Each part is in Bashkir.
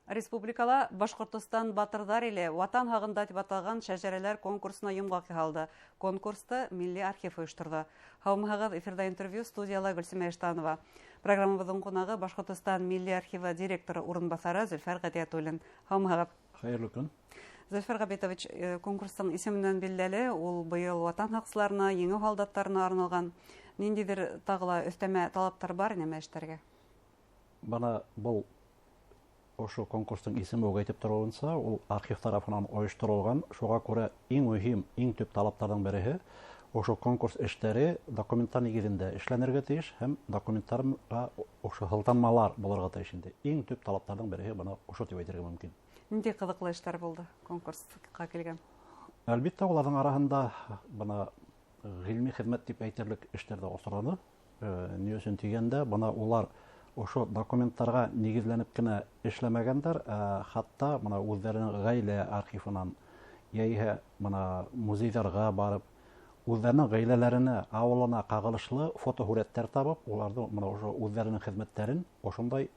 Республикала Башҡортостан батырҙар иле Ватан һағында тип аталған шәжәрәләр конкурсына йомғаҡ яһалды. Конкурсты Милли архив ойошторҙо. Һаумыһығыҙ, эфирҙа интервью, студияла Гөлсимә Иштанова. Программабыҙҙың ҡунағы Башҡортостан Милли архивы директоры урынбаҫары Зөлфәр Ғәҙиәтуллин. Һаумыһығыҙ. Хәйерле көн. Зөлфәр Ғәбитович, конкурстың исеменән билдәле, ул быйыл Ватан һаҡсыларына, еңеү һалдаттарына арналған. Ниндәйҙер тағы ла өҫтәмә талаптар бар нәмә эштәргә? Бына был ошо конкурстың исеме үк әйтеп тороуынса, ул архив тарафынан ойошторолған. Шуға күрә иң мөһим, иң төп талаптарҙың береһе ошо конкурс эштәре документтар нигеҙендә эшләнергә тейеш һәм документтарға ошо һылтанмалар булырға тейеш инде. Иң төп талаптарҙың береһе бына ошо тип әйтергә мөмкин. Ниндәй ҡыҙыҡлы эштәр булды конкурсҡа килгән? Әлбиттә, уларҙың араһында бына ғилми хеҙмәт тип әйтерлек эштәр ҙә осраны. Ни өсөн тигәндә, бына улар ошо документтарға нигеҙләнеп кенә эшләмәгәндәр, хатта бына үҙҙәренең ғаилә архивынан, йәиһә бына музейҙарға барып, үҙҙәренең ғаиләләренә, ауылына ҡағылышлы фотоһүрәттәр табып, уларҙы бына ошо үҙҙәренең хеҙмәттәрен ошондай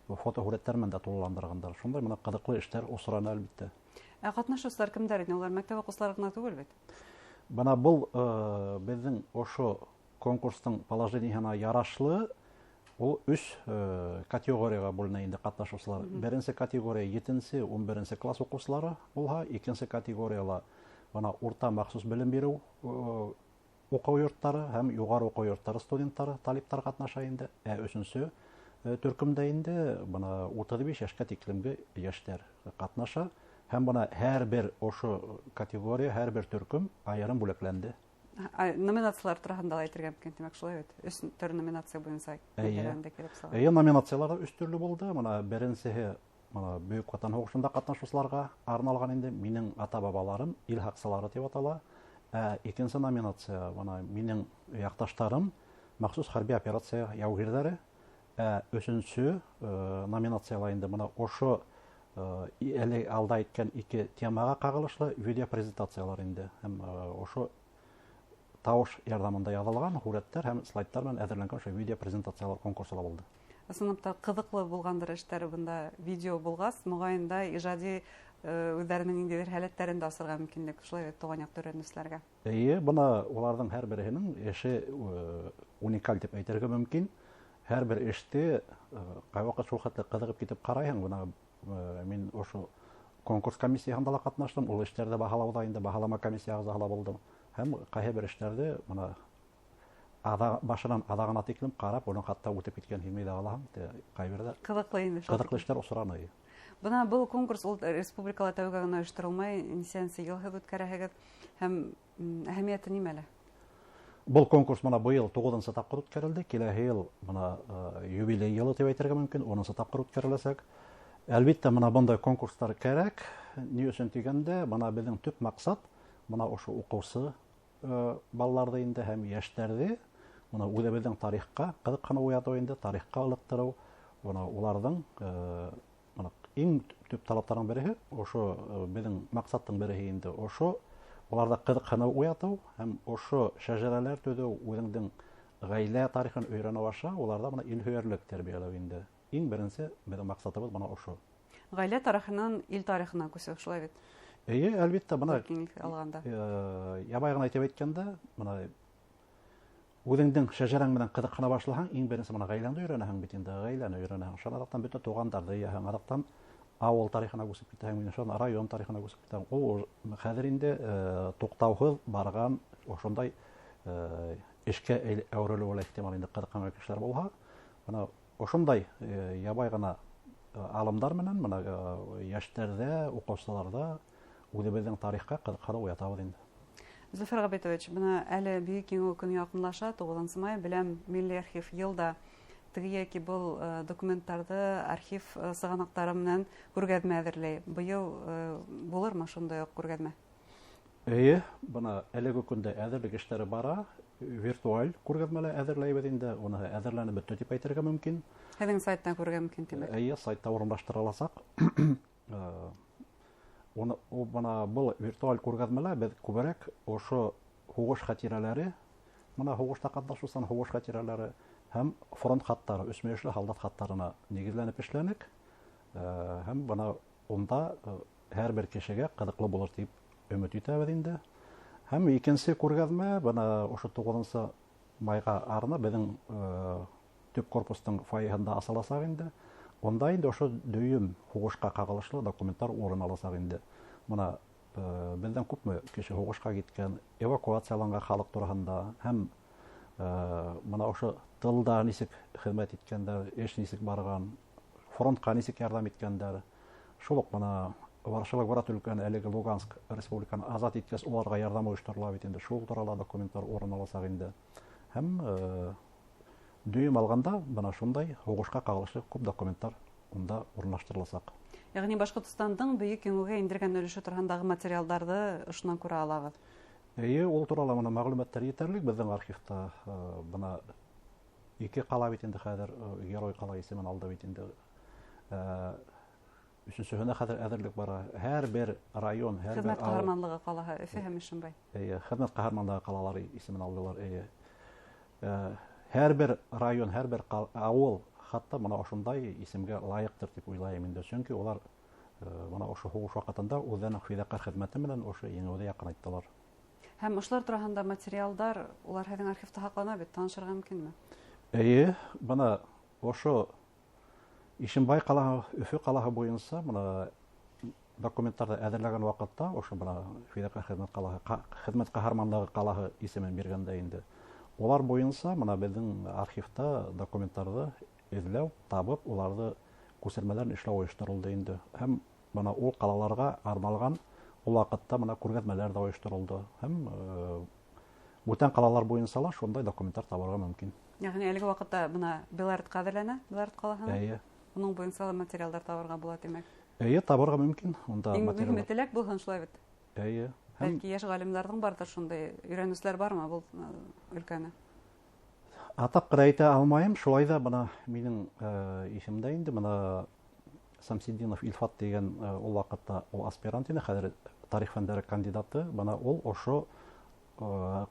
фотоһүрәттәр менән дә тулыландырғандар. Шундай бына ҡыҙыҡлы эштәр осраны, әлбиттә. Ә ҡатнашыусылар кемдәр ине? Улар мәктәп уҡыусылары ғына түгел бит? Бына был беҙҙең ошо конкурстың положениеһына ярашлы ул өс категорияға бүленә инде ҡатнашыусылар. Беренсе категория етенсе, 11-нсе класс уҡыусылары булһа, икенсе категорияла бына урта махсус белем биреү уҡыу йорттары һәм юғары уҡыу йорттары студенттары, талиптар ҡатнаша инде. Ә өсөнсө төркөмдә инде бына 35 йәшкә тиклемге йәштәр ҡатнаша. Һәм бына һәр бер ошо категория, һәр бер төркөм айырым бүләкләнде. Номинациялар тураһында ла әйтергә мөмкин, тимәк, шулай бит? Өс төрлө номинация буйынса килеп сыға. Эйе, номинациялар ҙа өс төрлө булды. Бына беренсеһе бына Бөйөк Ватан һуғышында ҡатнашыусыларға арналған инде, минең ата-бабаларым ил һаҡсылары тип атала. Ә икенсе номинация бына минең яҡташтарым махсус хәрби операция яугирҙәре. Ә өсөнсө номинацияла инде бына ошо әле алда әйткән ике темаға ҡағылышлы видеопрезентациялар инде. Һәм ошо тауыш ярҙамында яҙылған һүрәттәр һәм слайдтар менән әҙерләнгән ошо видеопрезентациялар конкурсы ла булды. Ысынлап та ҡыҙыҡлы булғандыр эштәре бында видео булғас, моғайын да ижади үҙҙәренең ниндәйҙер һәләттәрен дә асырға мөмкинлек, шулай бит, тыуған яҡты өйрәнеүселәргә. Эйе, бына уларҙың һәр береһенең эше уникаль тип әйтергә мөмкин. Һәр бер эште ҡайваҡыт шул хәтле ҡыҙығып китеп ҡарайһың. Бына мин ошо конкурс комиссияһында ла ҡатнаштым, ул эштәрҙе баһалауҙа инде баһалама комиссия ағзаһы ла булдым. Һәм ҡайһы бер эштәрҙе бына башынан аҙағына тиклем ҡарап, уның хатта үтеп киткән һөймәй ҙә алаһың, ҡайберҙә Ҡыҙыҡлы инде шул. Ҡыҙыҡлы эштәр осраны. Бына был конкурс ул республикала тәүгә генә ойошторолмай, нисәнсе йыл һеҙ үткәрәһегеҙ һәм әһәмиәте нимәлә? Был конкурс бына быйыл 9-нсы тапҡыр үткәрелде. Киләһе йыл бына юбилей йылы тип әйтергә мөмкин, 10-нсы тапҡыр үткәреләсәк. Әлбиттә, бына бындай конкурстар кәрәк. Ни өсөн тигәндә, бына беҙҙең төп маҡсат бына ошо уҡыусы балаларҙы инде һәм йәштәрҙе бына үҙебеҙҙең тарихҡа ҡыҙыҡһыныу уятыу инде, тарихҡа ылыҡтырыу, бына уларҙың бына иң төп талаптарының береһе ошо беҙҙең маҡсаттың береһе инде ошо уларҙа ҡыҙыҡһыныу уятыу һәм ошо шәжәрәләр төҙөү, үҙеңдең ғаилә тарихын өйрәнеү аша уларҙа бына илһөйәрлек тәрбиәләү инде. Иң беренсе беҙҙең маҡсатыбыҙ бына ошо. Ғаилә тарихынан ил тарихына күсеү, шулай бит? Эйе, әлбиттә, бына, Киңлек алғанда. Ябай ғына әйтеп әйткәндә, бына үҙеңдең шәжәрәң менән ҡыҙыҡһына башлаһаң, иң беренсе бына ғаиләңде өйрәнәһең бит инде, ғаиләне өйрәнәһең. Шунан аҙаҡтан бөтә туғандарҙы йыяһың, аҙаҡтан ауыл тарихына күсеп китәһең, шунан район тарихына күсеп китәһең. Ул хәҙер инде туҡтауһыҙ барған ошондай эшкә әүерелеүе лә ихтимал инде ҡыҙыҡһынған кешеләр булһа, бына ошондай ябай ғына алымдар менән бына йәштәрҙә, уҡыусыларҙа үҙебеҙҙең тарихҡа ҡыҙыҡһыныу уятабыҙ инде. Зөфәр Ғәбитович, бына әле Бөйөк Еңеү көнө яҡынлаша, 9 май, беләм, Милли архив йылда теге йәки был документтарҙы архив сығанаҡтары менән күргәҙмә әҙерләй. Быйыл булырмы шундай уҡ күргәҙмә? Эйе, бына әлеге көндә әҙерлек эштәре бара, виртуаль күргәҙмә лә әҙерләйбеҙ инде, уныһы әҙерләнеп бөттө тип әйтергә мөмкин. Һеҙҙең сайттан күрергә мөмкин, тимәк? Эйе, сайтта урынлаштырыласаҡ. Уны, ул бына был виртуаль күргәҙмәлә беҙ күберәк ошо һуғыш хәтирәләре, бына һуғышта ҡатнашыусан һуғыш хәтирәләре һәм фронт хаттары, өсмөйөшлө һалдат хаттарына нигеҙләнеп эшләнек. Һәм бына унда һәр бер кешегә ҡыҙыҡлы булыр тип өмөт итәбеҙ инде. Һәм икенсе күргәҙмә бына ошо 9 майға арна беҙҙең төп корпустың фойеһында асыласаҡ инде. Унда инде ошо дөйөм һуғышҡа ҡағылышлы документтар урын аласаҡ инде. Бына беҙҙән күпме кеше һуғышҡа киткән, эвакуацияланған халыҡ тураһында һәм бына ошо тылда нисек хеҙмәт иткәндәр, эш нисек барған, фронтҡа нисек ярҙам иткәндәр. Шул уҡ бына Ворошиловград өлкәне, әлеге Луганск республиканы азат иткәс, уларға ярҙам ойошторола бит инде. Шул турала документтар урын аласаҡ инде. Һәм дөйөм алғанда бына шундай һуғышҡа ҡағылышлы күп документтар унда урынлаштырыласаҡ. Йәғни Башҡортостандың Бөйөк Еңеүгә индергән өлөшө тураһындағы материалдарҙы ошонан күрә алабыҙ. Эйе, ул турала бына мәғлүмәттәр етерлек беҙҙең архивта. Бына ике ҡала бит инде хәҙер герой ҡала исемен алды бит инде. Өсөнсөһөнә хәҙер әҙерлек бара. Һәр бер район, һәр бер Хеҙмәт ҡаһарманлығы ҡалаһы Өфө һәм Ишембай. Эйе, хеҙмәт ҡаһарманлығы ҡалалары исемен алдылар. Эйе. Һәр бер район, һәр бер ауыл хатта бына ошондай исемгә лайыҡтыр тип уйлайым инде. Сөнки улар бына ошо һуғыш ваҡытында үҙҙәренең фиҙаҡәр хеҙмәте менән ошо еңеүҙе яҡынайттылар. Һәм ошолар тураһында материалдар, улар һеҙҙең архивта һаҡлана бит, танышырға мөмкинме? Эйе, бына ошо Ишембай ҡалаһы, Өфө ҡалаһы буйынса бына документтарҙы әҙерләгән ваҡытта ошо бына фиҙаҡәр хеҙмәт ҡалаһы, хеҙмәт ҡаһарманлығы ҡалаһы исемен биргәндә инде. Улар буйынса бына беҙҙең архивта документтарҙы эҙләү, табып, уларҙы күсермәләрен эшләү ойошторолдо инде. Һәм бына ул ҡалаларға арналған ул ваҡытта бына күргәҙмәләр ҙә ойошторолдо. Һәм бүтән ҡалалар буйынса ла шундай документтар табырға мөмкин. Йәғни әлеге ваҡытта бына Белорет әҙерләнә, Белорет ҡалаһына. Эйе. Уның буйынса ла материалдар табырға була, тимәк. Эйе, табырға мөмкин. Унда Иң мөһиме материалдар. теләк булһын, шулай бит. Эйе. Һәм Бәлки йәш ғалимдарҙың барҙыр шундай өйрәнеүселәр бармы был өлкәне? Атап ҡына әйтә алмайым, шулай ҙа бына минең иҫемдә инде бына Самсидинов Илфат тигән ул ваҡытта ул аспирант ине, хәҙер тарих фәндәре кандидаты, бына ул ошо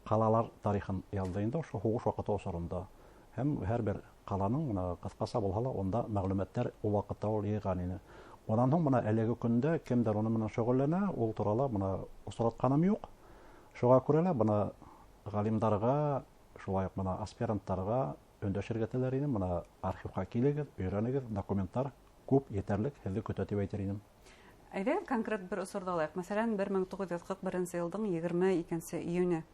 ҡалалар тарихын яҙҙы инде ошо һуғыш ваҡыты осоронда. Һәм һәр бер ҡаланың бына ҡыҫҡаса булһа ла унда мәғлүмәттәр ул ваҡытта ул йыйған ине. Унан һуң бына әлеге көндә кемдәр уның менән шөғөлләнә, ул турала бына осратҡаным юҡ. Шуға күрә лә бына ғалимдарға, шулай уҡ бына аспиранттарға өндәшергә теләр инем. Бына архивҡа килегеҙ, өйрәнегеҙ, документтар күп, етерлек, һеҙҙе көтә тип әйтер инем. Әйҙә, конкрет бер осорҙо алайыҡ. Мәҫәлән, бер мең туғыҙ йөҙ ҡырҡ беренсе йылдың егерме икенсе июне.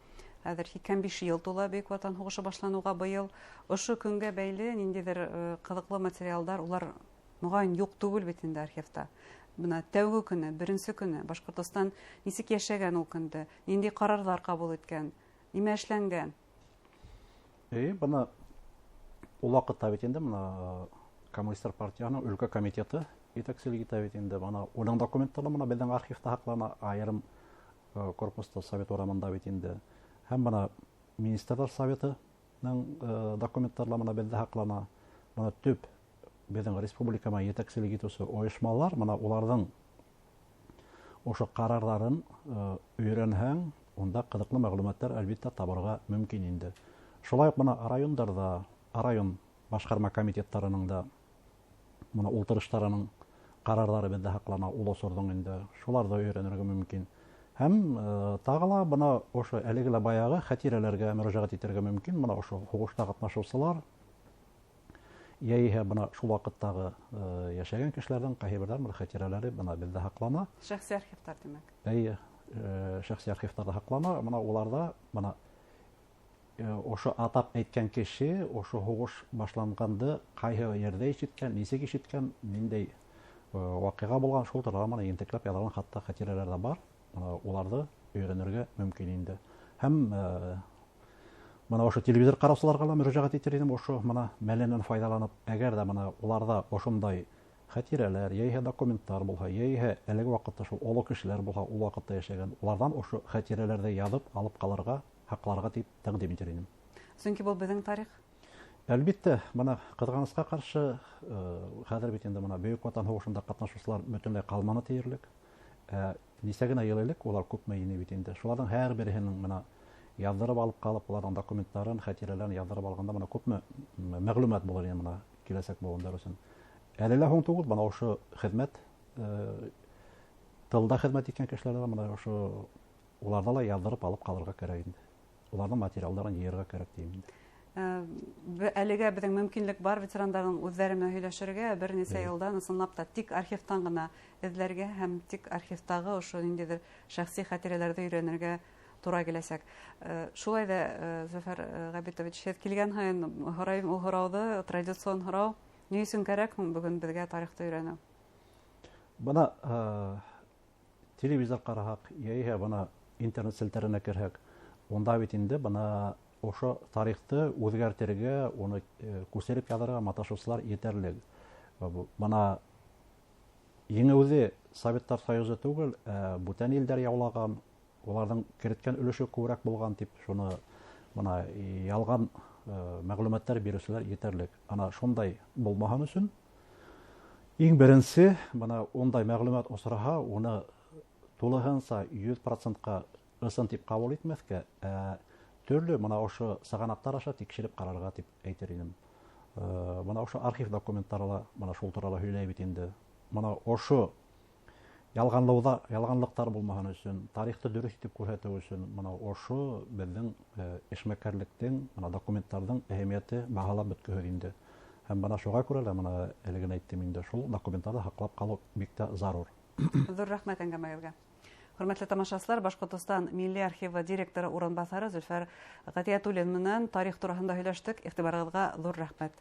Хәҙер һикһән биш йыл тула Бөйөк Ватан һуғышы башланыуға быйыл. Ошо көнгә бәйле ниндәйҙер ҡыҙыҡлы материалдар, улар моғайын юҡ түгел бит инде архивта. Бына тәүге көнө, беренсе көнө Башҡортостан нисек йәшәгән ул көндө, ниндәй ҡарарҙар ҡабул иткән, нимә эшләнгән? Эйе, бына ул ваҡытта бит инде бына Коммунистар партияһының өлкә комитеты етәкселек итә бит инде. Бына уның документтары бына беҙҙең архивта һаҡлана, айырым корпуста Совет урамында бит инде. Һәм бына Министрҙар Советының документтары бына беҙҙә һаҡлана. Бына төп беҙҙең республикама етәкселек итеүсе ойошмалар, бына уларҙың ошо ҡарарҙарын өйрәнһәң, унда ҡыҙыҡлы мәғлүмәттәр әлбиттә табырға мөмкин инде. Шулай уҡ бына райондарҙа, район башҡарма комитеттарының да бына ултырыштарының ҡарарҙары беҙҙә һаҡлана ул осорҙоң инде. Шуларҙы өйрәнергә мөмкин. Һәм тағы ла бына ошо әлеге лә баяғы хәтирәләргә мөрәжәғәт итергә мөмкин. Бына ошо һуғышта ҡатнашыусылар, йәиһә бына шул ваҡыттағы йәшәгән кешеләрҙең ҡайһы берҙәр бына хәтирәләре бына беҙҙә һаҡлана. Шәхси архивтар, тимәк. Эйе, шәхси архивтарҙа һаҡлана. Бына уларҙа бына ошо атап әйткән кеше ошо һуғыш башланғанды ҡайһы ерҙә ишеткән, нисек ишеткән, ниндәй ваҡиға булған, шул турала бына ентекләп яҙылған хатта хәтирәләр ҙә бар. Бына уларҙы өйрәнергә мөмкин инде. Һәм бына ошо телевизор ҡараусыларға ла мөрәжәғәт итер инем, ошо бына мәленән файҙаланып, әгәр ҙә бына уларҙа ошондай хәтирәләр, йәиһә документтар булһа, йәиһә әлеге ваҡытта шул оло кешеләр булһа, ул ваҡытта йәшәгән, уларҙан ошо хәтирәләрҙе яҙып алып ҡалырға, һаҡларға тип тәҡдим итер инем. Сөнки был беҙҙең тарих. Әлбиттә, бына ҡыҙғанысҡа ҡаршы, хәҙер бит инде бына Бөйөк Ватан һуғышында ҡатнашыусылар бөтөнләй ҡалманы тиерлек. Нисә генә йыл элек улар күпме ине бит инде. Шуларҙың һәр береһенең бына яҙҙырып алып ҡалып, уларҙың документтарын, хәтирәләрен яҙҙырып алғанда бына күпме мәғлүмәт булыр ине бына киләсәк быуындар өсөн. Әле лә һуң түгел, бына ошо хеҙмәт, тылда хеҙмәт иткән кешеләрҙе бына ошо уларҙы ла яҙҙырып алып ҡалырға кәрәк инде. Уларҙың материалдарын йыйырға кәрәк тием инде. Әлегә беҙҙең мөмкинлек бар ветерандарҙың үҙҙәре менән һөйләшергә, бер нисә йылдан ысынлап та тик архивтан ғына эҙләргә һәм тик архивтағы ошо ниндәйҙер шәхси хәтирәләрҙе өйрәнергә тура киләсәк. Шулай ҙа, Зөфәр Ғәбитович, һеҙ килгән һайын һорайым ул һорауҙы, традицион һорау: ни өсөн кәрәк һуң бөгөн беҙгә тарихты өйрәнеү? Бына телевизор ҡараһаҡ, йәиһә бына интернет селтәренә керһәк, унда бит инде бына ошо тарихты үҙгәртергә, уны күсереп яҙырға маташыусылар етерлек. Бына еңеүҙе Советтар Союзы түгел, бүтән илдәр яулаған, уларҙың кереткән өлөшө күберәк булған тип шуны бына ялған мәғлүмәттәр биреүселәр етерлек. Ана шундай булмаһын өсөн иң беренсе бына ундай мәғлүмәт осраһа, уны тулыһынса 100%-ҡа ысын тип ҡабул итмәҫкә, төрлө бына ошо сығанаҡтар аша тикшереп ҡарарға тип әйтер инем. Бына ошо архив документтары ла бына шул турала һөйләй бит инде. Бына ошо ялғанлыҡтар булмаһын өсөн, тарихты дөрөҫ итеп күрһәтеү өсөн бына ошо беҙҙең эшмәкәрлектең, бына документтарҙың әһәмиәте баһалап бөткөһөҙ инде. Һәм бына шуға күрә лә бына әле генә әйттем инде, шул документтарҙы һаҡлап ҡалыу бик тә зарур. Ҙур рәхмәт әңгәмәгеҙгә. Хөрмәтле тамашасылар, Башҡортостан Милли архивы директоры урынбаҫары Зөлфәр Ғәтиәтуллин менән тарих тураһында һөйләштек. Иғтибарығыҙға ҙур рәхмәт.